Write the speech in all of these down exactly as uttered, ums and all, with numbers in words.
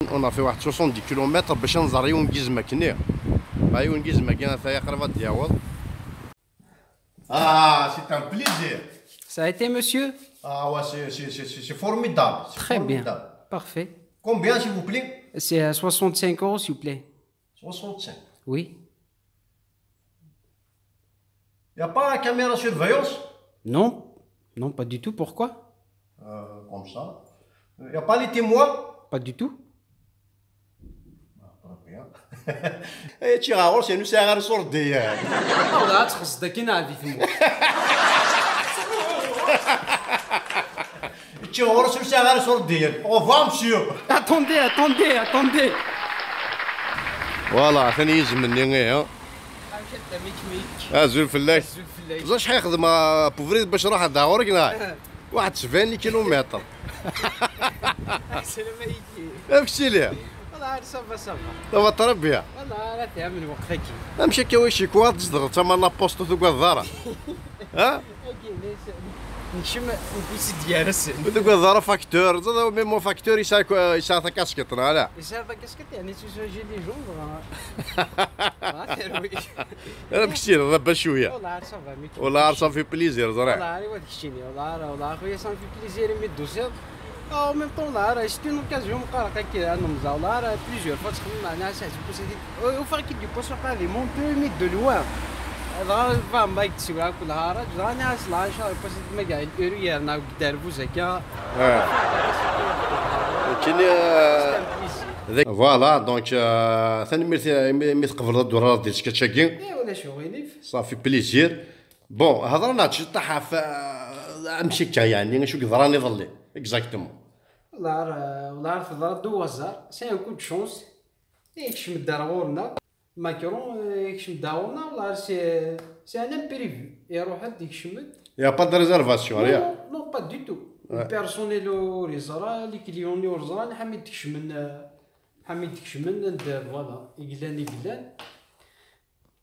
On a fait واحد soixante-dix kilomètres باش نزر يون جيزمكني. هاي يون جيزمكني ثايا قريبة دياوض. Ah, c'est un plaisir. Ça a été, monsieur? Ah ouais, c'est, c'est, c'est, c'est, c'est formidable. C'est Très bien. Formidable. Parfait. Combien, s'il vous plaît? C'est à soixante-cinq euros, s'il vous plaît. Soixante-cinq. Oui. Y a pas la caméra surveillance? Non. Non, pas du tout. Pourquoi? Euh, comme ça. Y a pas les témoins? Pas du tout. Ah, très bien. Eh, tu vas voir, c'est nous, c'est un ressort de, euh, والله تخص داكي نعرف يفهموا. Tu vas voir, c'est un ressort de. Au revoir, monsieur. Attendez, attendez, attendez. Voilà, ثاني يزمني ايه. Azul fell-ak. Azul fell-ak. Ẓer شحال يخدم بوفريد باش راح داورك؟ واحد سبعين كيلومتر. السلام عليكم. امشي ليها. والله عاد صافا صافا. صافا تربيه. والله راه فيها من وقفك. امشي كويشي كوا تزدغ تما لابوست وتقعد ضارة. ها؟ نكشم نكوسي ديال السن. وتقعد ضارة فاكتور، زاد ميم فاكتور يساك يساك كاسكيط لا. يساك كاسكيط يعني تسوجي لي جون. انا بكثير ضبا شويه. والله عاد صافا ميكي. والله عاد صافي بليزير زرع. والله عاد هو داكشي لي، والله عاد، والله اخويا صافي بليزير مي دوزيام. او ميم طون والله عاد سيتي اون اوكازيون مقارقه كي انا مزال والله عاد بليزيور فوا تخمم مع ناس حيت بوسيتي او فاكي دي بوسو قال لي مونتو مي دو لوان. هذا فاهم بايك تسوي كل هارج راني عاد لا ان شاء الله بوسيتي ما كاع الاوريير نا قدار بوزاكا. كيني. فوالا دونك، آه، ثاني ميرثي مي تقبل الدورة ديال سكتشاكي. اي ولا شو غينيف. صافي بليزير. بون، هضرنا تشطح في، آه، امشي كا يعني شو قدراني ظلي اكزاكتومون. والله عار والله عار في الضرب دو هازار سي ان كو دو شونس. يكشم الدار غورنا ماكرون، يكشم الدار غورنا والله عار سي سي ان امبريفي يروح هاد يكشم. يا با دو ريزيرفاسيون ريا. نو با دو تو. بيرسونيل وريزرا لي كليون ورزرا نحمي تكشمن. حميد كشمن عند فوالا يقلان يقلان.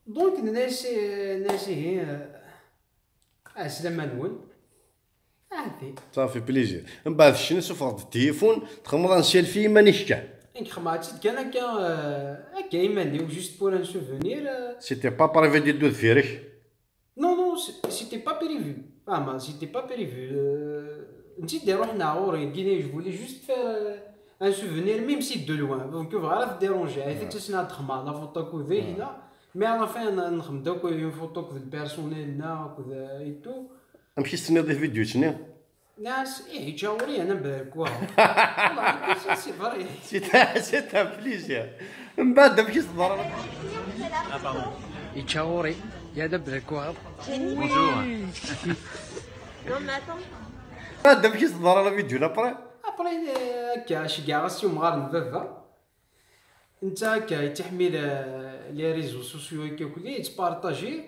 دونك ناسي ناسي هي. آه، سلامة نون. عادي. صافي بليزير من بعد شنو سوفرت التليفون تخمض ان سيلفي ما نشكا. انك خمعتي كان هكا، آه، هكا يمالي جوست بور ان سوفونير. سيتي با بريفي دي دو فيرك. نو نو سيتي با بريفي. فاهمة سيتي با بريفي. نتي دير روحنا غوري كي جو فولي جوست فير ان سوفونير ميم سي دو لوان دونك يبغى راه ديرونجي هاي تسنا تخمع لا فوتو كو ذي هنا. مي على فين نخمم دوك اون فوتو كو البيرسونيل نا كو اي تو. امشي تسني دي فيديو تسني. ناس ايه جاوري انا بركوا. والله سي فري. سي تا سي تا بليزير. من بعد امشي تضرب. يتشاوري يا دبر الكواب. Bonjour. Non, mais attends. هذا ماشي صدر على فيديو لا بري. ابري هكا شكاع غاسي ومغار بابا. انت هكا يتحمل، آه، لي ريزو سوسيو هكا كلي يتبارطاجي.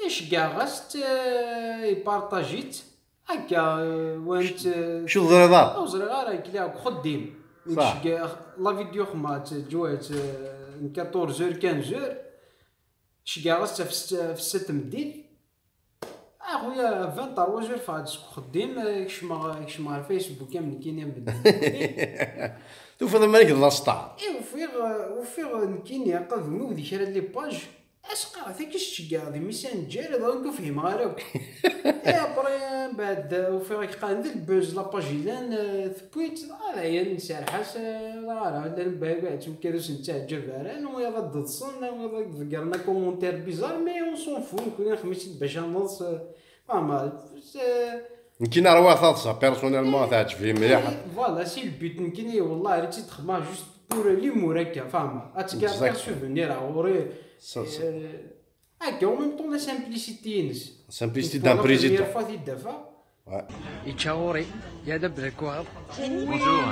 يشكاع غاست، آه، يبارطاجيت. هكا، آه، وانت، آه، شو ضريضة؟ او زريغار هكا لي خدين. صح. شكاع لا فيديو خمات جوات، آه، كاطورز اور كانز اور. شكاع غاست في الست، في الست مدينة. اخويا فان تروا جور فهاد السوق خديم، آه، يكشم، يكشم على الفيسبوك كامل كاين يا مدن. توفى ذا مالك لا ستار. اي وفيغ، وفيغ نكيني قبل نوذ كرا لي باج. اش قرا ثيك الشقا ذي ميسنجر ذا نكو فهم غير. اي ابري بعد وفيغ قان ذي البوز لا باج لان، آه، ثبويت، آه، لا يا نسار حاس، آه، لا لا لا باي بعد شو كذا سنتاع جباران ويا ضد الصن ويا ضد ذكرنا كومونتير بيزار مي اون سون فو كنا خميس باش نص. فاهمة؟ نكينا راه واحد الصح، بيرسونيلمون تعجبني مليح. إيه، فوالا، سي البيت، نكيني والله ريت تخدمها جوست بور ليمور هكا، فاهمة؟ اتكا سوفونير غوري. هكا، وميم طون لا سامبليسيتي ينس. سامبليسيتي دان بريزيدون. فوا تيدافع. يتشاوري، يا دبر الكواب. Bonjour.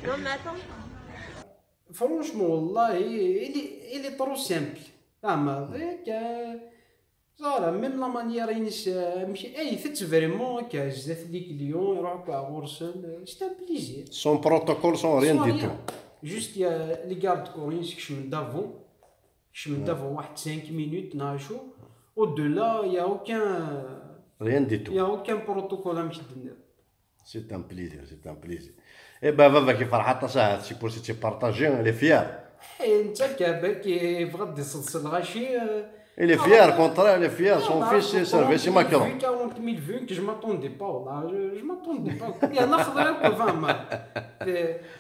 Non, mais attends. فرونشمون والله الي الي ترو سامبل. فاهمة؟ هكا. زارا ميم لا مانيير ينس، آه، ماشي اي ثت فريمون هكا زدات لي كليون يروح كاع غورسن، آه، سي ان بليزير. سون بروتوكول سون ريان دي تو. جوست يا لي غارد كورين يكشم من دافون، يكشم من دافون واحد خمسة مينوت ناشو. او دو لا يا اوكان، ريان دي تو. يا اوكان بروتوكول امشي دنيا. سي ان بليزير، سي ان بليزير. Eh ben, baba-k yefreḥ aṭas, ahat, c'est pour ça tu partages, il est fier. Eh, netta kan baba-k yebɣa ad d-iseḍs lɣaci. Il est fier, au contraire, il est fier, son fils est servi, c'est Macron. Quarante mille vues, que je m'attendais pas, والله, je, je m'attendais pas. Il y en a qui font vraiment.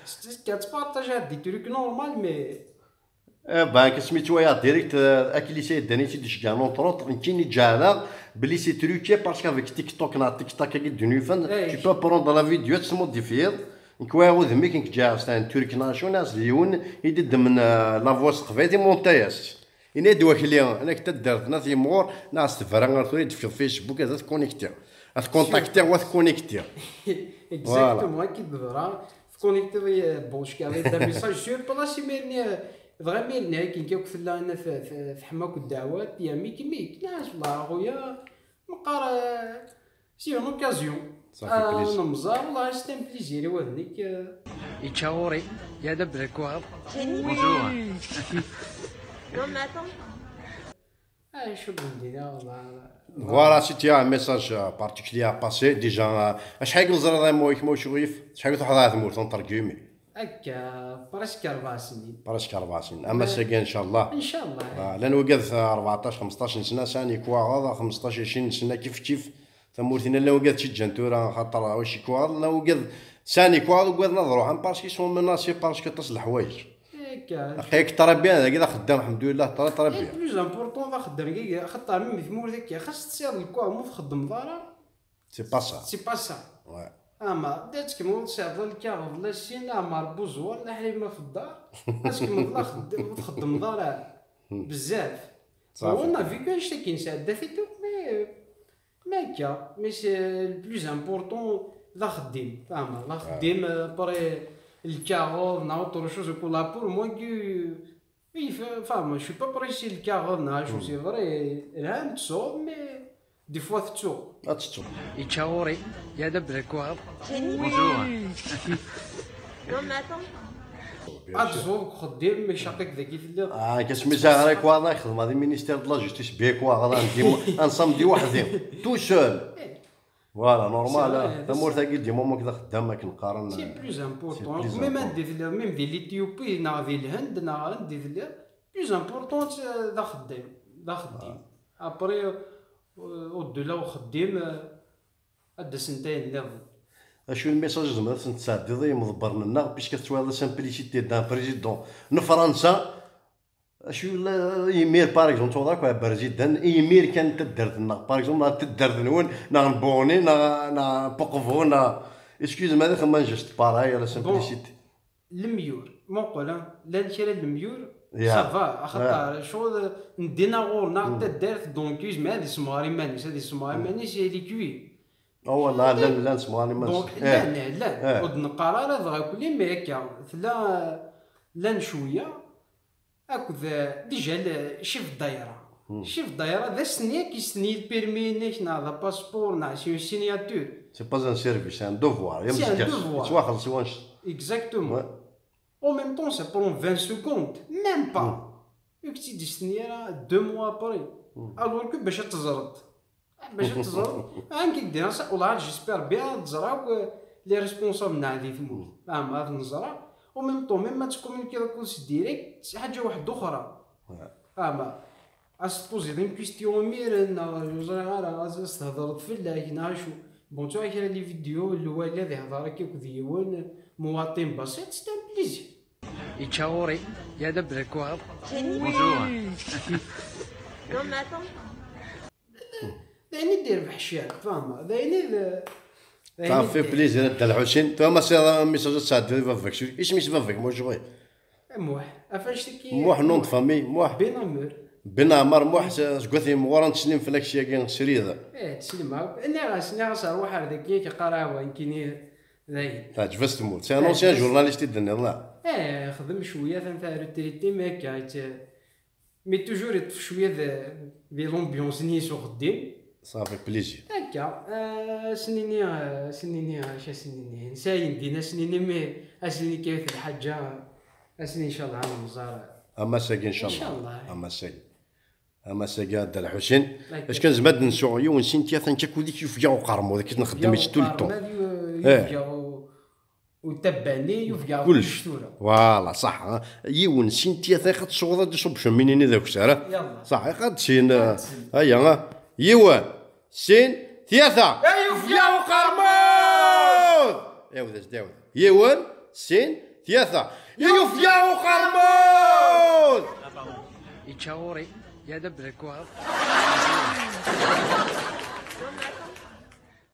C'est qu'à partager des trucs normal, mais Eh ben, qu'est-ce que tu vois direct, euh, à qui lycée Dani, tu dis, entre autres, qui n'est déjà là, c'est truqué parce qu'avec TikTok, na TikTok, qui est devenu fan, tu peux prendre la vidéo, tu modifier. Donc, ouais, au demi, qui est un Turc national, c'est une, il dit, de la voix, c'est vrai, des montagnes. Yenna-d wakli, nekk taddart n At Yemmɣur, neɣ s tebra ar tura i d-tefkiḍ Facebook, ad tconnectiḍ. Ad tcontactiḍ, ad tconnectiḍ. Exactement, akken i d-teḍra. Tconnectiḍ, bon, je t'avais un message sur place, imir-nni, dɣa imir-nni akken akk tella teḥma akk ddeɛwat, yermi kemmik. Neɛz, wellah a xuya, meqqar, c'est une occasion. Ça fait plaisir. Nemẓer, wellah, c'est un plaisir i wadnik. Yečča ɣur-i, yal abelkwaḍ. Bonjour. Non, mais attends. Ah, je suis bon, déjà, voilà. Voilà, c'était un message euh, particulier à passer. Déjà, euh, acḥal i neẓra d amu-ik ma ur cɣif? Acḥal i truḥeḍ ɣer tmurt, entre guillemets? Akka, presque أربع سنين. Presque أربع سنين. Ama ass-agi, inchallah. Inchallah. Ah, llan wigad, euh, أربعطاش خمسطاش n sna, sɛan ikwaɣeḍ, خمسطاش عشرين n sna kif kif. Tamurt-inna llan wigad tt-ǧǧan tura, xaṭer ulac ikwaɣeḍ, llan wigad sɛan ikwaɣeḍ, ugaden ad ruḥen, parce qu'ils sont menacés, parce que aṭas n leḥwayeǧ. Akka. Aql-ik très bien, dagi d axeddam, alḥemdulillah, très très Le bien. Plus important d axeddam, xaṭer même di tmurt akka, xas tesɛiḍ lkaɣeḍ ur txeddmeḍ ara, C'est pas ça. C'est pas ça. Ouais. Ama da tkemmleḍ tesɛiḍ lkaɣeḍ la ssin, ama Rebbi ẓwer, la ḥrima f ddeṛ. Ad tkemmleḍ la xedd-, ur txeddmeḍ ara bezzaf. صافي. On a vécu annect-agi nesɛedda-t-id, mais, mais akka, mais c'est le plus important d axeddim, fehmeḍ, d axeddim, après lkaɣeḍ, neɣ autre chose, pour la pour moi, que, oui, fehmeḍ, je suis pas pressé lkaɣeḍ, neɣ acu, c'est vrai, lhan tesɛuḍ, mais des fois tettuɣ. Ad tettuḍ. Yečča ɣur-i, yal abelkwaḍ. Bonjour. Non, mais attends. Ad tẓuḍ deg uxeddim, mais caqik dagi telliḍ. Ah, qu'est-ce que ça, avec quoi, là, xedmeɣ di ministère de la justice, bien quoi, là, un dimanche, un samedi وحدي, tout seul. Voilà, normal, C'est ah. Vrai, Tamurt-agi, dima, ma d axeddam, akken qqaren. C'est le plus important. C'est le plus Même important. anda i telliḍ, même di l'Éthiopie, neɣ di Lhend, neɣ anda i telliḍ, plus important, c'est d axeddim. D axeddim. Après, euh, au-delà uxeddim, euh, ad d-asent ayen nniḍen. Acu n message tzemreḍ ad ten-tesɛeddiḍ i yimḍebbren-nneɣ, puisque tettwaliḍ la simplicité d'un président n Fransa? Acu la, imir, par exemple, tuɣeḍ akk président, imir kan n taddart-nneɣ, par exemple, neɣ taddart-nwen, neɣ n Boni, neɣ, neɣ Poqvo, neɣ, excuse-moi, d axemmem juste pareil, la simplicité. Lemyur, muqel, hein, llan kra n lemyur, Yeah. Ça va, axaṭer ccɣel n ddin ɣur-neɣ taddart, donc yezmer ad isemɣer iman-is, ad isemɣer iman-is, il est cuit. Oh, voilà, llan, llan semɣaren iman-nsen. Donc, llan, llan. Ur d-neqqar ara dɣa akk-nni, mais akka, tella, llan cwiya, akked, déjà, le chef ddayra. Chef ddayra, d asenyak, yestenyi lpirmi-inek, neɣ d apaspuṛ, neɣ c'est une signature. C'est pas un service, c'est un devoir. C'est un devoir. Yettwaxelṣ wanect. Exactement. Ouais. En même temps, ça prend vingt secondes, même pas. Ur k-tt-id-yestenyi ara deux mois après. Alors que bac ad teẓreḍ. Bac ad teẓreḍ. Anki ddiɣ sa, والله j'espère bien ad ẓreɣ akk les responsables n di tmurt. Ama ad neẓra. En même temps, même ma tcommuniquiḍ akked s direct, c'est حاجة واحدة أخرى. Ama, ad s-tpoziḍ une question imir-n, neɣ ur ẓriɣ ara, ad s-thedreḍ fell-ak, neɣ acu. Bon, tura kra les vidéos, lwali ad ihder akka akked yiwen, مواطن بسيط, c'est un plaisir. Yečča ɣur-i, yal abelkwaḍ. Bonjour. Non, mais attends. D ayen i d-irbeḥ cciɛa, tfehmeḍ? D ayen i d, d ayen i Ça fait d- plaisir, a Dda Lḥusin. Tura ma tesɛiḍ message ad tesɛeddiḍ i baba-k, isem-is baba-k, ma ur cɣil? Muḥ, ɣef annect-agi. Muḥ, nom de famille, Muḥ. Ben Amur. Ben Ɛmer Muḥ, s-, seg At Yimɣuren, ttsellim fell-ak syagi srid. Eh, teslim akk. Nniɣ-as, nniɣ-as ar waḥ ar dagi, yeqqar-awen kini dayen. Teɛǧeb-as tmurt. C'est un ancien journaliste i d-tenniḍ, neɣ? Eh, xdem cwiya, atan ta retraité, mais akka, yett-, mais toujours yeṭṭef cwiya de, de l'ambiance-nni s uxeddim. Ça fait plaisir. Akka, eh, ass-nni, eh, ass-nni, acu ass-nni, nesɛa yendin ass-nni, mais ass-nni kayt lḥaǧa, ass-nni, inchallah, ad nẓer. Ama ass-agi, inchallah. Inchallah. Ama ass-agi. Ama ass-agi, a Dda Lḥusin. Akka. Acu kan, zma ad nsenɣ yiwen sin tyatan, akka kud i k-yufeg uqermud, akka i t-nxeddem tout le temps. Uqermud, Eh. Yufeg U tabani yufeg-aɣ Kullec. Tura. Voilà, صح. Yiwen, sin, tlata, iqad tsuɣeḍ ad d-iṣubb cemmin-ini d akessar. Yalla. صح, iqad sin. Aya. Yiwen, sin, tlata. Yufeg-aɣ uqermud! Ɛiwed-as-d, ɛiwed. Yiwen, sin, tlata. Yufeg-aɣ uqermud! Yečča ɣur-i, yadab d akwaɣ.